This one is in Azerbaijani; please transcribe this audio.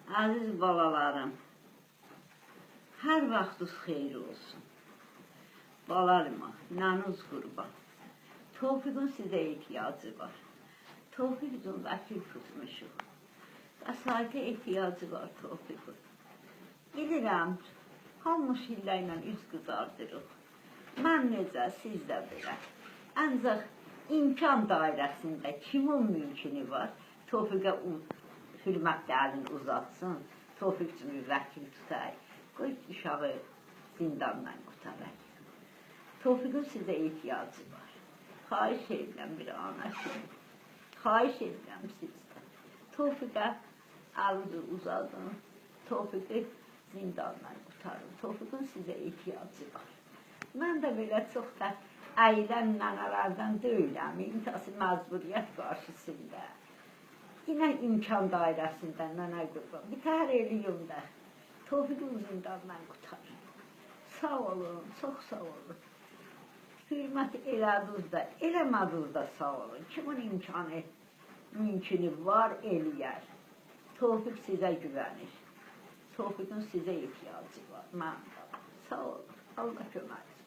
Əziz balalarım, hər vaxtınız xeyir olsun. Balalarıma, nənuz qurban. Tofiqin sizə ehtiyacı var. Tofiq üçün vəkil tutmuşuq. Vəsaitə ehtiyacı var Tofiqin. Bilirəm, hamı şillə ilə üz qızardırıq. Mən necə, siz də belə. Ancaq imkan dairəsində kimin mümkünü var, Tofiqə hürmətli əlini uzatsın, Tofiq üçün bir vəkil tutay, qoy uşağı zindandan qurtaraq. Tofiqin sizə ehtiyacı var. Xahiş edirəm bir ana kimi. Xahiş edirəm sizdən. Tofiqə əlinizi uzadın. Tofiqi zindandan qurtarın. Tofiqin sizə ehtiyacı var. Mən də belə çox da əyilən nənələrdən deyiləm. İntihası məcburiyyət qarşısında. Yenə imkan dairəsində nənə qurban. Bir təhər eləyim də. Tofiqin zindandan qurtarın. Sağ olun, çox sağ olun. Hürmət elədiniz də, eləmədiniz də sağ olun. Kimin imkanı, mümkünü var, eləyər. Tofiq sizə güvənir. Tofiqin sizə ehtiyacı var, mənim də. Sağ olun. Allah köməyiniz.